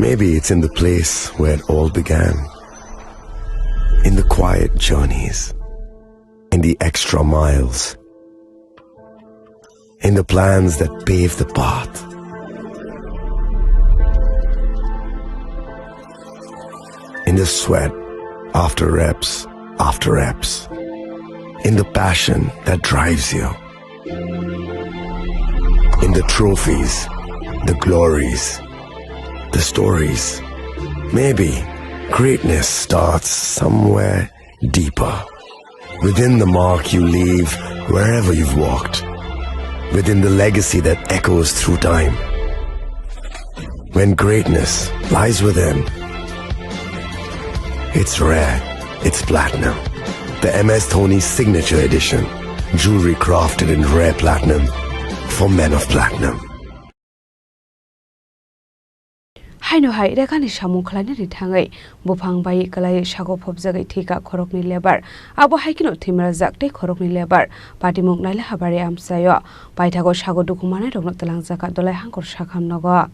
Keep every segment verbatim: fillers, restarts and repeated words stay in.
Maybe it's in the place where it all began. In the quiet journeys, in the extra miles, in the plans that pave the path, in the sweat after reps, after reps, in the passion that drives you, in the trophies, the glories, the stories. Maybe greatness starts somewhere deeper, within the mark you leave wherever you've walked, within the legacy that echoes through time. When greatness lies within, it's rare, it's platinum. The M S Dhoni Signature Edition, jewelry crafted in rare platinum for men of platinum. Haino hai rekani samung khlainani thangwi buphang bai kwlaiwi sago phobjagwi thwikha khoroknwi lebar. Abo hai kheno thwimrajak tei khoroknwi lebar. Patimung Naila Habari amchaio paithago sago dukhu manairokno twlangjakha Dolai Hangkor sakham nogo.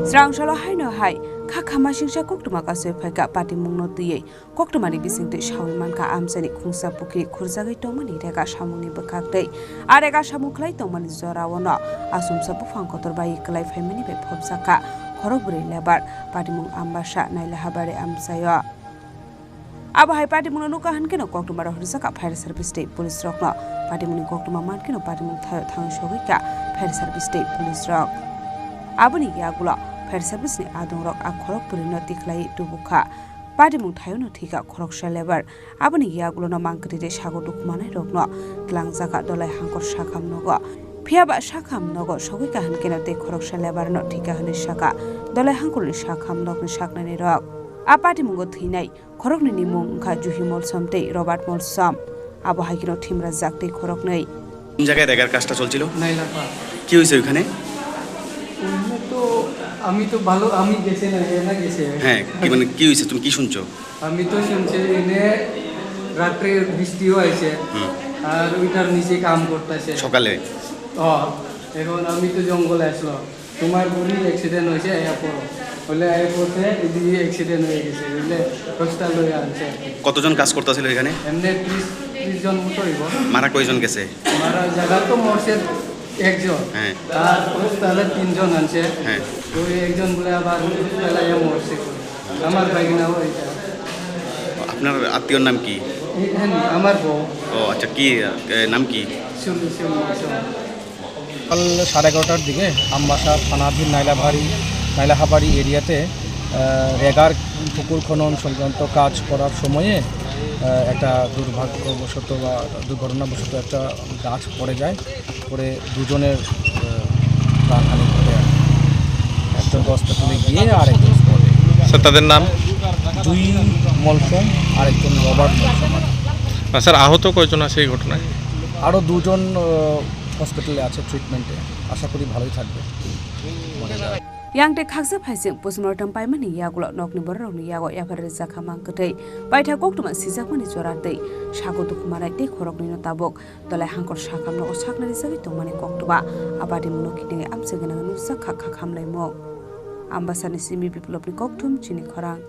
Srang salo haino hai kha khamasingsa koktwma kasui phaikha patimungno twiwi. Koktwmani bisingtwi sawi mankha, amchaini khungsa pukhri khurjagwi tongmani rega samungni bwkhaktwi. A rega samung khlai tongmani joraono asumsa buphang kotor bai kwlai phaimani bai phobjakha khorokbrwi lebar, patimung Ambasa Naila Habari amchaio. Abo hai patimungno nukha hwnkhe no koktwma rok rwjakha fire service tei police rokno. Patimungni koktwma mankhe no patimung thaio thangwi sogwi kha fire service tei police rok. Aboni yagulo fire service ni adong rok a khorokbrwi no tikhlai tubukha. Patimung thaio no thwikha khoroksa lebar. Aboni yagulo no mangkwtwi tei sago dukhu manai rokno twlangjakha Dolai Hangkor sakham nogo. Phiyaba sakham nogo sogwi kha hwnkhe no tei khoroksa lebar no thwikha hwnwi sakha Dolai Hangkorni sakham nokni saknaini rok. A patimungo thwinai khoroknwi ni mung wngkha Juhi Molsom tei Robert Molsom. Abo hai kheno thwimrajak tei khoroknwi. কোন জায়গায় রেগার কাজটা চলছিল? নাইলাপা। কি হয়েছে ওইখানে? ওইখানে তো আমি তো ভালো, আমি গেছি না, এ না গেছে। হ্যাঁ, কি মানে কি হয়েছে? তুমি কি শুনছো? আমি তো শুনছি এনে রাত্রে বৃষ্টিও আইছে, হুম। আর ওইটার নিচে কাম করতেছে। সকালে? ও, এখন আমি তো জঙ্গলে আসলো। তোমার বুড়ির অ্যাক্সিডেন্ট হয়েছে, আয়া পড়ো। বলে আয়া পড়তে এদিকে অ্যাক্সিডেন্ট হয়ে গেছে, বুঝলে? হসপিটাল লইয়া আনছে। কতজন কাজ করতেছিল এখানে? এমনি ত্রিশ, ত্রিশ জন মতো হইব। মারা কয়জন গেছে? মারা জায়গা তো মরছে একজন। হ্যাঁ। তার হসপিটালে তিনজন আনছে। হ্যাঁ। ওই একজন বলে আবার হসপিটালে আয়া মরছে। আমার ভাগিনা ওইটা। আপনার আত্মীয়র নাম কি? এখানে আমার বউ। ও আচ্ছা, কি, এ, নাম কি? শিউলি, শিউলি, শিউলি। সকাল সাড়ে এগারোটার দিকে আমবাসা থানাধীন নাইলাভারি, নাইলাহাবাড়ি এরিয়াতে, আহ, রেগার পুকুর খনন সংক্রান্ত কাজ করার সময়ে, আহ, একটা দুর্ভাগ্যবশত বা দুর্ঘটনাবশত একটা গাছ পড়ে যায়। পড়ে দুজনের, আহ, প্রাণহানি ঘটে আর কি। একজন হসপিটালে গিয়ে আর একজন স্পটে। স্যার, তাদের নাম? দুই মলসম আর একজন রবার্ট মলসম। আর স্যার, আহত কয়জন আছে এই ঘটনায়? আরও দুজন, আহ, হসপিটালে আছে ট্রিটমেন্টে, আশা করি ভালোই থাকবে। Yang tei khaksa phaising postmortem paimani yagulo nokni bororokni yago yapharwi jakha mang kwtwi paitha koktwma sijakmani jora tei sago dukhu manai tei khoroknwino tabuk Dolai Hangkor sakhamno o saknari jagwi tongmani koktwma a patimungno kitingwi amchai gwnangwi nukjak kha kha khamlaimung. Ambasani simi biplopni kokthum chini khorang.